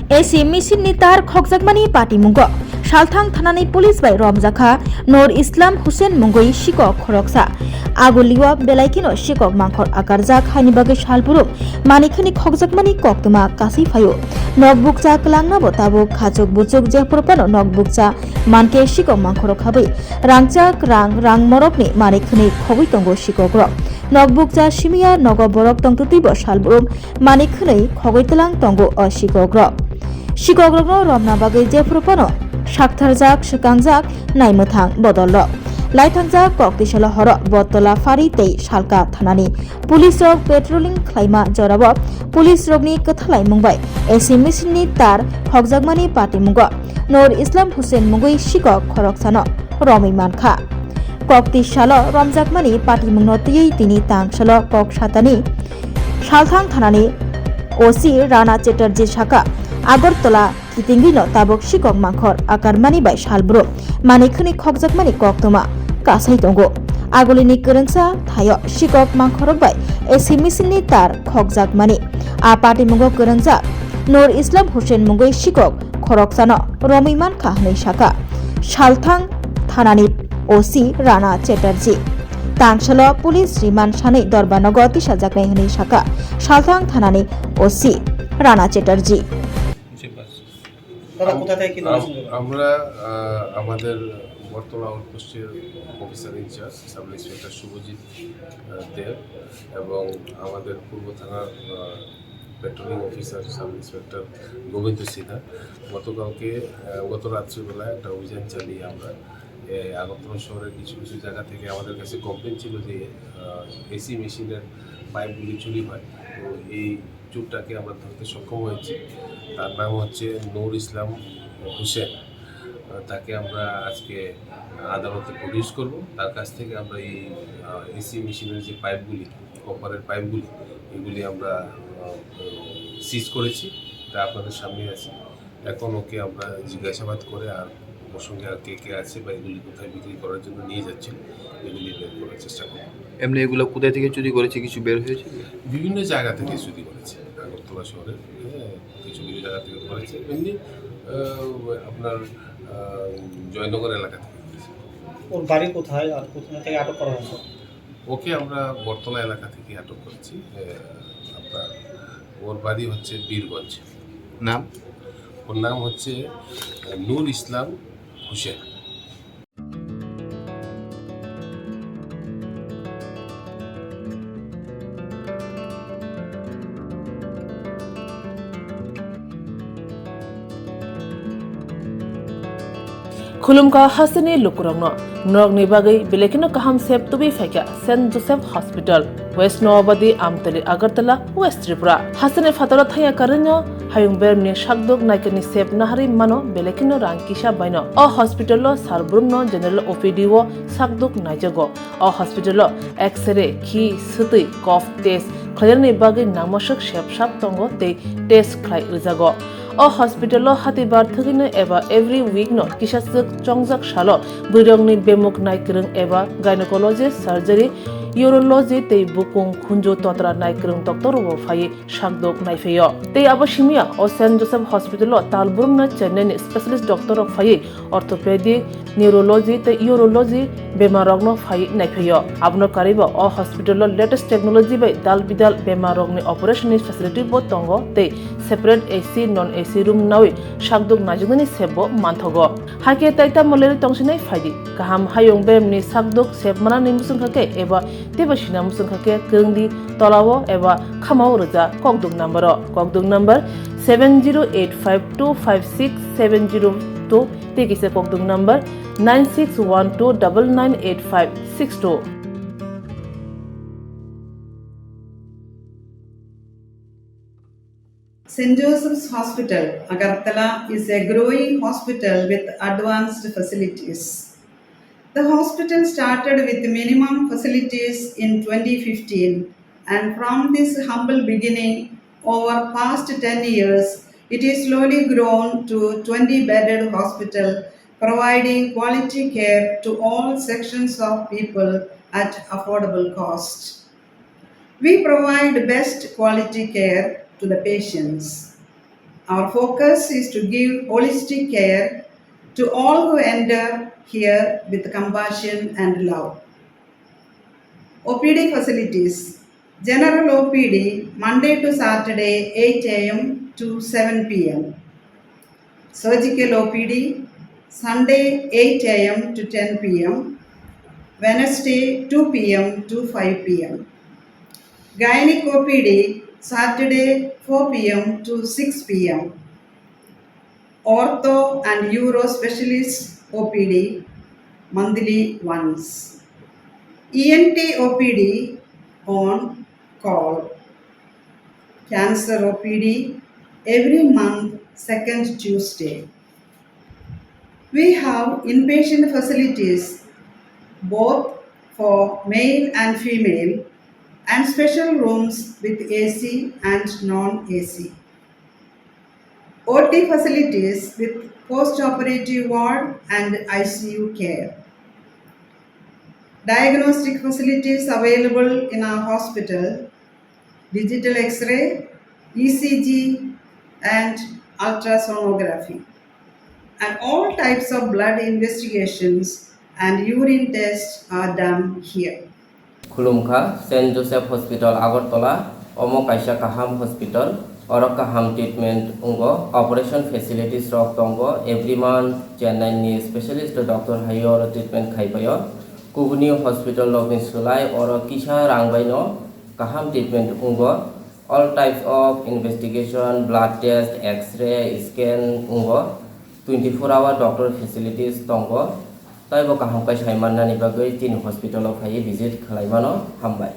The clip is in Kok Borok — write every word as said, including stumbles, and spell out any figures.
A C machine ni tar khokjakmani patimungo Salthang thanani police bai romjakha Nur Islam Hussein mungwi sikok khoroksa. Agulio belai kheno sikok mangkhor akarjak haini bagwi salbrum manikhwni khokjakmani koktwma kasui phaio. Nok bukcha kwlangna bo tabuk khachuk buchuk jephuru phano nok bukcha mankhe sikok mangkhoro khabwi rangchak rang rang morokni manikhwni khogwi tongo sikokrok. Nok bukcha simiya nogo borok tongtwtwi bo salbrum manikhwni khogwi twlang tongo o sikokrok. Sikokrokno romna bagwi jephuru phano saktharjak, swkangjak naimwthang bodolrok. Laithangjak koktisalo horo Bottola Phari tei Salka thanani police rok patrolling khlaima jorao police rokni kwthalaimung bai A C machine ni tar khokjakmani patimungo Nur Islam Hussein mungwi sikok khoroksano romwi mankha. Koktisalo romjakmani patimungno twiwi tini tangsalo kok satani Salthang thanani O C Rana Chatterjee saka, Agartala kitingwino tabuk sikok mangkhor akarmani bai salbrum manikhwni khokjakmani koktwma kasai tongo. Agulini kwrwngsa thaio sikok mangkhorok bai A C machine ni tar khokjakmani. A patimungo kwrwngjak Nur Islam Hussein mungwi sikok khoroksano romwi mankha hwnwi saka Salthang thanani O C Rana Chatterjee. Tangsalo police remand sanwi dorbanogo tisajaknai hwnwi saka Salthang thanani O C Rana Chatterjee. দাদা, আম-, কোথা থেকে কি আম-, ধরেছেন? আমরা, আহ, আমাদের বটতলা আউটপোস্টের officer in-charge sub inspector Subhajit, আহ, দেব এবং আমাদের পূর্ব থানার, আহ, patrolling officer sub inspector Gobinda Sinha গতকালকে, আহ, গত রাত্রিবেলা একটা অভিযান চালিয়ে আমরা, এ, আগরতলা শহরের কিছু কিছু জায়গা থেকে আমাদের কাছে কমপ্লেন ছিল যে, আহ, এসি মেশিনের পাইপগুলি চুরি হয়। তো এই চোরটাকে আমরা ধরতে সক্ষম হয়েছি। তার নাম হচ্ছে নূর ইসলাম হোসেন। আহ, তাকে আমরা আজকে আদালতে প্রডিউস করব। তার কাছ থেকে আমরা এই, আহ, এসি মেশিনের যে পাইপগুলি, কপারের পাইপগুলি, এগুলি আমরা, আহ, সিজ করেছি। তা আপনাদের সামনে আছে। এখন ওকে আমরা জিজ্ঞাসাবাদ করে আর ওর সঙ্গে আর কে কে আছে বা এগুলি কোথায় বিক্রি করার জন্য নিয়ে যাচ্ছিল, এগুলি বের করার চেষ্টা করব। এমনি এগুলো কোথায় থেকে চুরি করেছে, কিছু বের হয়েছে? বিভিন্ন জায়গা থেকে চুরি করেছে, আগরতলা শহরে, হ্যাঁ, কিছু কিছু জায়গা থেকে করেছে। এমনি, আহ, আপনার, আহ, জয়নগর এলাকা থেকে করেছে। ওর বাড়ি কোথায় আর কোথা থেকে আটক করা হয়েছে? ওকে আমরা বটতলা এলাকা থেকে আটক করেছি। এ, আপনার, ওর বাড়ি হচ্ছে বীরগঞ্জ। নাম? ওর নাম হচ্ছে, এ, নূর ইসলাম Hossain. Khulumkha hasteni lukurokno, norokni bagwi belai kheno kaham sep tubui phaikha Saint Joseph Hospital, West Noabadi, Amtali, Agartala, West Tripura. Hasteni phataro thangya karwino hayung beremni sakdok naikani sep naharwi mano belai kheno rang kisa baino. O hospital-o sar brumno general O P D-o sakdok naijago. O hospital-o X-ray, khi, swtwi, cough test khlainani bagwi nangmaswk sep sap tongo tei test khlai rwjago. O hospital-o hatibar thwgwino eba every week-no kisaswk chongjak salo bwrwirokni bemuk naikwrwng eba gynecology, surgery, urology tei bukung khunju totra naikwrwng doctor-rokbo phaiwi sakdok naiphaio. Tei abo simiya o Saint Joseph Hospital-o tal brumno chennaini specialist doctor-rok phaiwi orthopedic, neurology tei urology bemarrokno phaiwi naiphaio. Abono karwibo o hospital-o latest technology bai dal bidal bemarrokni operation-ni facility-bo tongo tei separate A C, non A C room nawi sakdok naijaknani sepbo manthogo. Hakhe tai tamo lerwi tongsinai phaidi. Kaham hayung beremni sakdok sep manani muchungkha khe eba teibo sina muchungkha khe kwrwngdi tolao eba khamao rwja kokduk number-o. Kokduk number seven zero eight five two five six seven zero two tei kisa kokduk number nine six one two double nine eight five six two. Saint Joseph's Hospital, Agartala is a growing hospital with advanced facilities. The hospital started with minimum facilities in twenty fifteen, and from this humble beginning, over past ten years, it is slowly grown to twenty bedded hospital, providing quality care to all sections of people at affordable cost. We provide best quality care to the patients. Our focus is to give holistic care to all who enter here with compassion and love. O P D facilities. General O P D, Monday to Saturday, eight a m to seven p m. Surgical O P D, Sunday, eight a m to ten p m, Wednesday, two p m to five p m. Gynec O P D, Saturday, four p m to six p m. Ortho and Uro Specialist O P D, monthly once. E N T O P D on call. Cancer O P D every month, second Tuesday. We have inpatient facilities both for male and female and special rooms with A C and non-A C. O T facilities with post-operative ward and I C U care. Diagnostic facilities available in our hospital, digital X-ray, E C G, and ultrasonography. And all types of blood investigations and urine tests are done here. Khulumkha, Saint Joseph Hospital, Agartala. Omo kaisa kaham hospital. Oro kaham treatment wngo. Operation facilities rok tongo. Every month Chennai ni specialist doctor hai oro treatment khai paio. Kubuni hospital rokni slai oro kisa rang bai no kaham treatment wngo. All types of investigation, blood test, X-ray, scan wngo. Twenty four hour doctor facilities tongo. Taibo kaham kai sai mannani bagwi chini hospital o phaiwi visit khlai mano. Hambai.